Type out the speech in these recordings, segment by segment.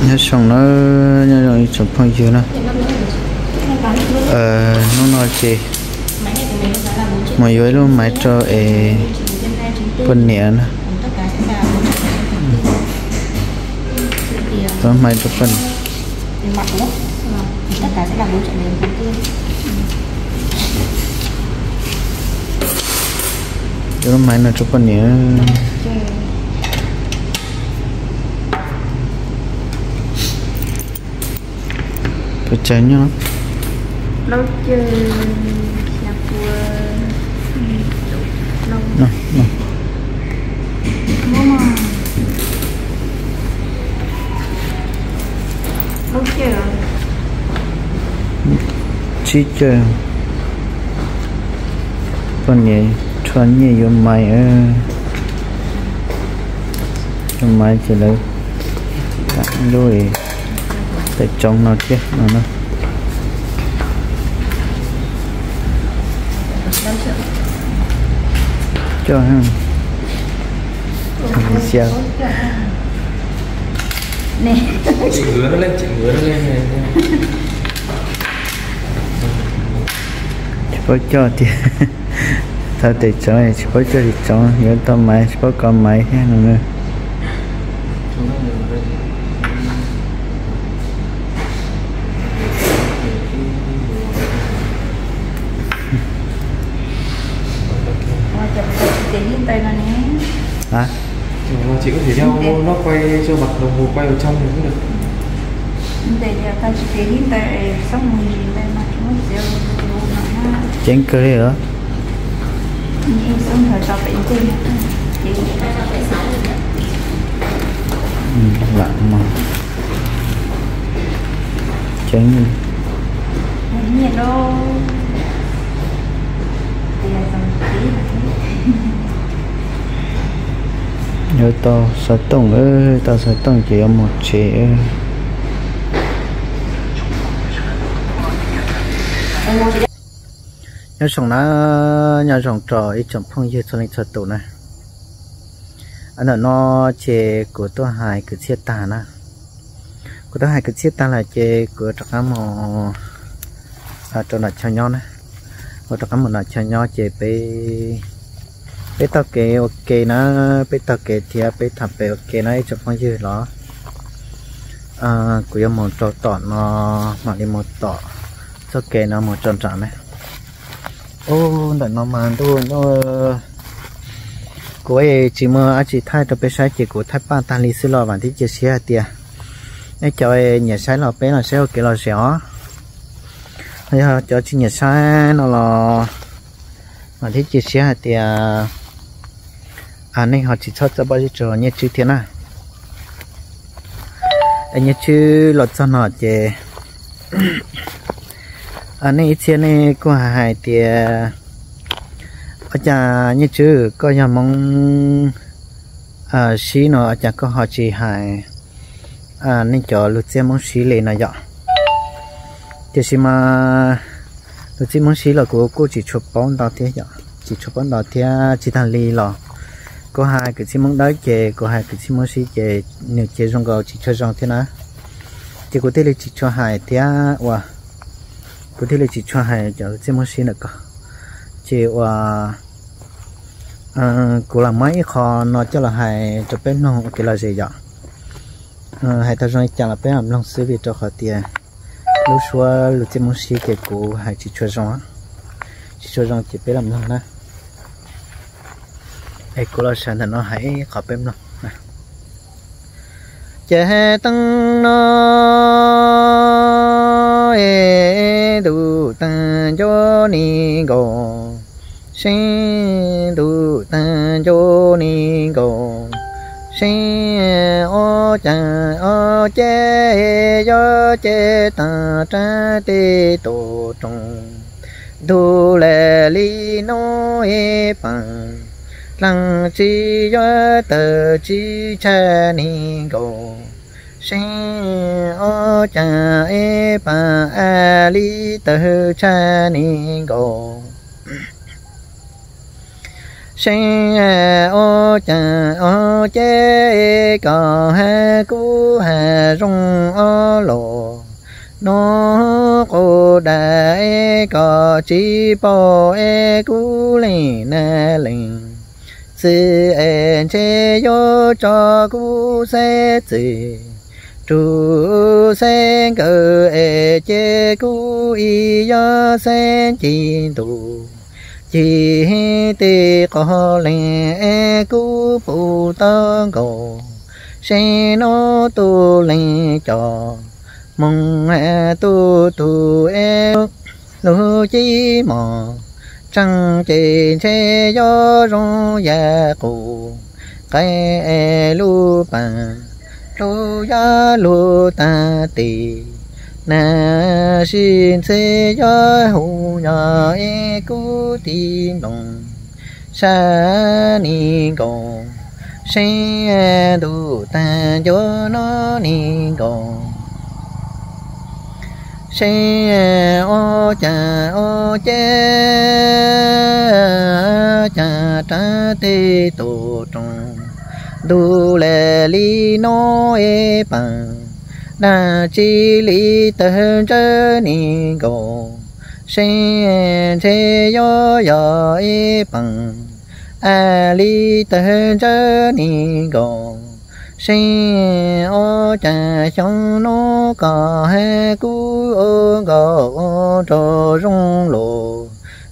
Nyob zoo na, nyob zoo ib tsoom phooj ywg na. Hnub no ces mus yuav ib lub maiv rau es poj niam na. Yuav maiv rau poj niam. Yuav lub maiv no rau poj niam. Pes tsawg nyob? Tsib caug. Poj niam rho nyiaj yuav maiv, yuav maiv ces lawv lub tawm tsoov no thiab no na. Coj, tsis paub coj tiag. Thaum tawm tsoov tsis paub coj tawm tsoov, yuav tau maiv tsis paub kov maiv thiab no na. Ceeb kawg li os. Lam mog. Ceeb. Yuav tau xov tooj, tau xov tooj ces yuav mus tsev. Nyob zoo na, nyob zoo rau ib tsoom phooj ywg txhua leej txhua tus na. Ntawm no ces kuv tuaj hais kwv txhiaj tag na. Kuv tuaj hais kwv txhiaj tag lawm ces kuv rov qab mus rau nram chaw nyob na. Kuv rov qab mus nram chaw nyob ces peb, peb taug kev ua ke na, peb taug kev thiab peb tham pem ua ke na ib tsoom phooj ywg los. Kuv yuav mus rau tom no, mam li mus tom txoj kev no mus rau nram na. Ub, ntawm no mas ntuj, kuv tsis muaj dab tsi thaij rau peb saib ces kuv thaij paj tag li xwb los vam thiab cia siab hais tias nej cov nyiam saib los peb los saib ua kev lom zem os. Yog cov tsis nyiam saib no los vam thiab cia siab hais tias nej ho tsis txhob txawj pob zeb tsuas Nyiaj Tswb thiab na. Es Nyiaj Tswb los txog no ces nej ib txhia nej kuj hais hais tias, ua cas Nyiaj Tswb koj yog Hmoob Sib no ua cas koj ho tsis hais nej cov lus txiaj Hmoob Sib li no yom? Tiam sis mas lus txiaj Hmoob Sib los kuv kuj tsis tshua paub ntau thiab yom, tsis tshua paub ntau thiab tsis tag li los kuv hais kwv txhiaj Hmoob Dawb ces kuv hais kwv txhiaj Hmoob Sib ces nws ces zoo nkaus tsis tshua zoo thiab na. Ces kuv thiaj li tsis tshua hais thiab uas, kuv thiaj li tsis tshua hais cov lus txiaj Hmoob Sib ntawm ko. Ces uas kuv los muab ib qho no coj los hais rau peb mloog ua kev lom zem yom. Hais tau zoo li cas los peb mam mloog xwb vim rau qhov tias lub suab lus txiaj Hmoob Sib ces kuv hais tsis tshua zoo, tsis tshua zoo ces peb los mloog na. Es kuv los sawv ntawm no hais ib qho peb mloog. Ces teeb no es ntuj teeb ncuab ni nkaus, sib ntuj teeb ncuab ni nkaus, sib ob cag ob ceg, yog ceg tag rab teb tus roos, ntuj lam li nub ib paag, dlaag tsi yuav tawg tsi tshaj ni nkaus, sib ob cag ib paag, a li tawg tshaj ni nkaus. Seeb ob cag ob ceg koj hab kub hab zoo ob los, nub qub dag koj tsi pom es kub leej nab leej txiv es ntshe yuav tso kub xeeb txwv rug xeeb nkawd es ces kub ib yog xeeb ci ntuj ci tej qub leej es kub puv tau nkaus. Seeb nub tus leej coj moog hab tub tug es lug ci mos tsaam ces ntshe yuav zoo yam qub qe es lub paag lug yog lug taag tes nab sis ntxwv yuav hu yog es kub tig nplooj sab ni nkaus. Seeb ntuj taag ncuav nub ni nkaus. Seeb ob cag ob ceg caag raag tej tug rooj, ntuj lam li nub es paag, dlaab tsi li tawg ntsawj ni nkaus. Seeb ntshe yuav yog es paag, dlaab li tawg ntsawj ni nkaus. Seeb ob cag xyoo nub koj hab kub ua nkaus ua nraug zoo los,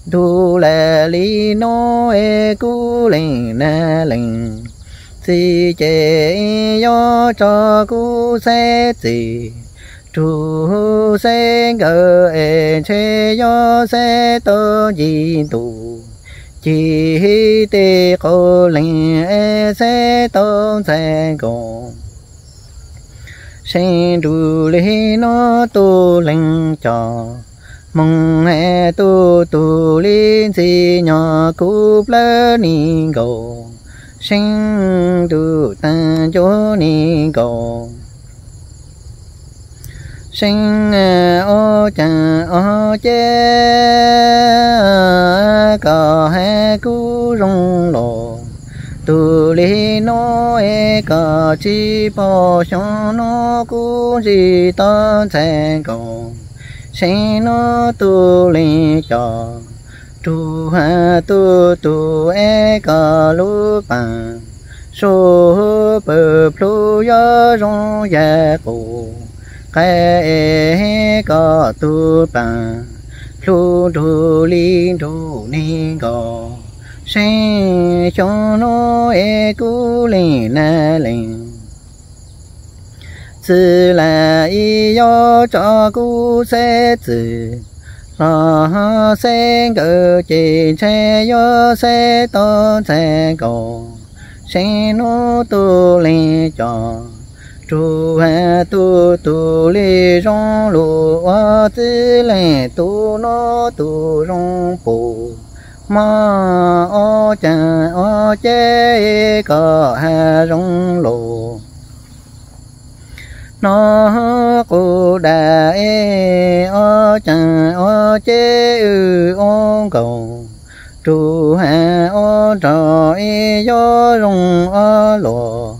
ntuj lam li nub es kub leej nab leej txiv ces yuav tso kub xeeb txwv rug xeeb nkawd es ntshe yuav xeeb tau ci ntuj ci tej qub leej es xeeb tau ntxhais nkaus. Seeb nrug li nub tus leej coj moog hab tub tug li ntxwv nyob kub plawg ni nkaus. Seeb ntuj taag ncuav ni nkaus. Seeb ob cag ob ceg koj hab kub zoo los, ntuj li nub es koj tsi pom xyoo nub kub ntsib tau ntxhais nkaus. Seeb nub tus leej coj rug hab tub tug es koj lub paag sub pawg plhu yuav zoo yam qub qe es koj tug paag plhu nrug li nrug ni nkaus. Seeb xyoo nub es kub leej nab leej txiv lam ib yuav tso kub xeeb txwv los xeeb nkawd ces ntshe yuav xeeb tau ntxhais nkaus. Seeb nub tus leej coj rug hab tub tug li zoo lug ua txiv leej tub nub tus zoo pum mog. Ob cag ob ceg koj hab zoo los, nub qub dag es ob cag ob ceg wb ua nkaus rug hab ua nraug es yuav zoo ob los.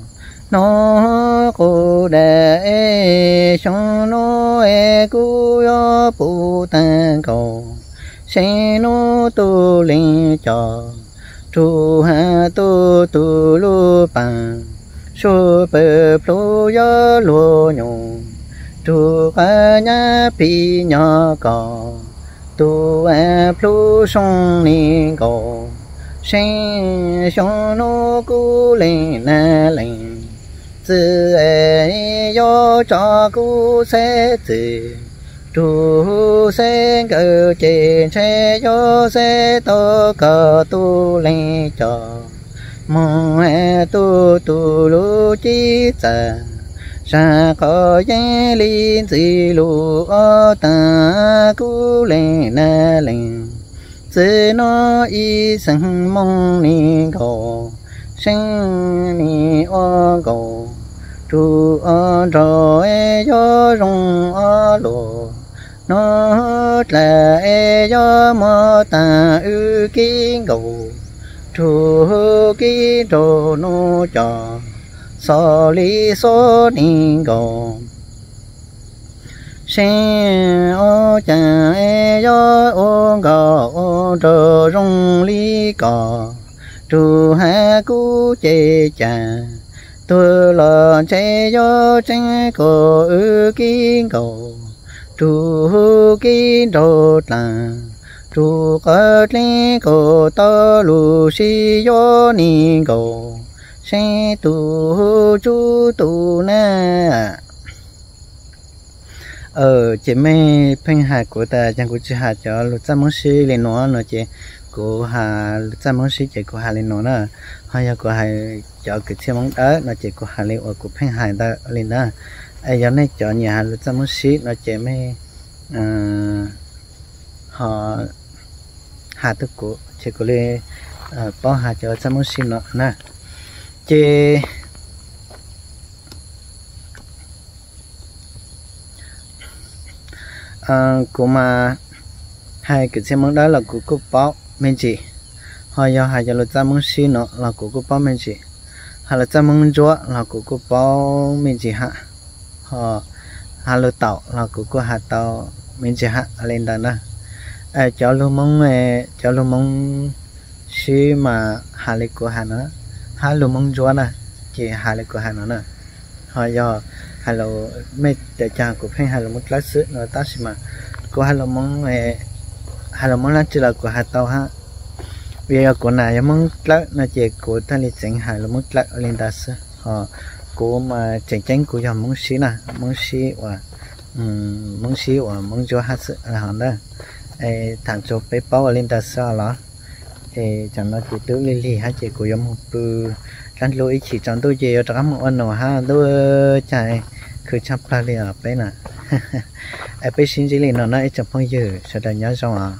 Nub qub dag es xyoo nub es kub yuav puv taag nkaus. Seeb nub tus leej coj rug hab tub tug lub paag sub pawg plhu yuav luag nyuj rug qab nyab phij nyog koj tug plhu zoo ni nkaus. Seeb xyoo nub kub leej nab leej txiv es yuav tso kub xeeb txwv rug xeeb nkawd ces ntshe yuav xeeb tau koj tug leej coj moog hab tub tug lub cib txaj, sab qhov yeeb li ntxwv lug ob taag kub leej nab leej txiv nub ib xeem moog ni nkaus. Seeb ni ua nkaus rug ua nraug es yuav zoo ob luag, nub dlaag es yuav mob taag wb kib nkaus. Rug kib nraug nub cos, xos li xob ni nkaus. Seb ua cas es yuav ua nkaus ua nraug zoo li ko, rug hav kub ces cas, tuag los ntshe yuav tseeb kom wb kib nkaus, rug kib nraug dlaag, rug qhov dleeb kom tau lug sib yuav ni nkaus, seb tus tsuj tus na. Ces mej pheej has kuv tas yog kuv tsis has cov lug txaj Moob sib li nuav no ces kuv has lug txaj Moob sib ces kuv has li nuav na. Ho yog kuv has cov kwv txhiaj Moob Dawb no ces kuv has li uas kuv pheej has ntawd li ntawd. Es yog nej cov nyiam has lug txaj Moob sib no ces mej ho has tuaj kuv ces kuv li paub has cov txaj Moob sib no na. Ces kuv mas has kwv txhiaj Moob Dawb los kuv kuj paub me ntsis, ho yog has cov lug txaj Moob sib no los kuv kuj paub me ntsis, has lug txaj Moob Ntsuab los kuv kuj paub me ntsis hab, ho has lug taum los kuv kuj has tau me ntsis hab li ntawd na. Cov lug Moob, cov lug Moob sib mas has li kuv has no, hab lug Moob Ntsuab na ces has li kuv has no na. Ho yog has lug, mej tas cas kuv pheej has lug Moob Dlawb xwb no tab sis mas kuv has lug Moob, has lug Moob dlaab tsi los kuv has tau hab. Vim yog kuv nam yog Moob Dlawb no ces kuv thiaj li tseev has lug Moob Dlawb li ntawd xwb. Ho kuv mas tseem ceeb kuv yog Moob sib na, Moob sib uas, Moob sib uas Moob Ntsuab hab xwb ho ntawd. Thaam tsuas peb paub ua li ntawd xwb os los. Es tam no ces tub lig lig hab ces kuv yuav moog pw dlaab lub ib chim tsaus ntuj ces yuav rov qaab moog ua num hab ntuj, cas khwv tshaj plawg li os peb na. Es peb sib ntsib li no na ib tsoom phooj ywg, sawv daws nyob zoo os.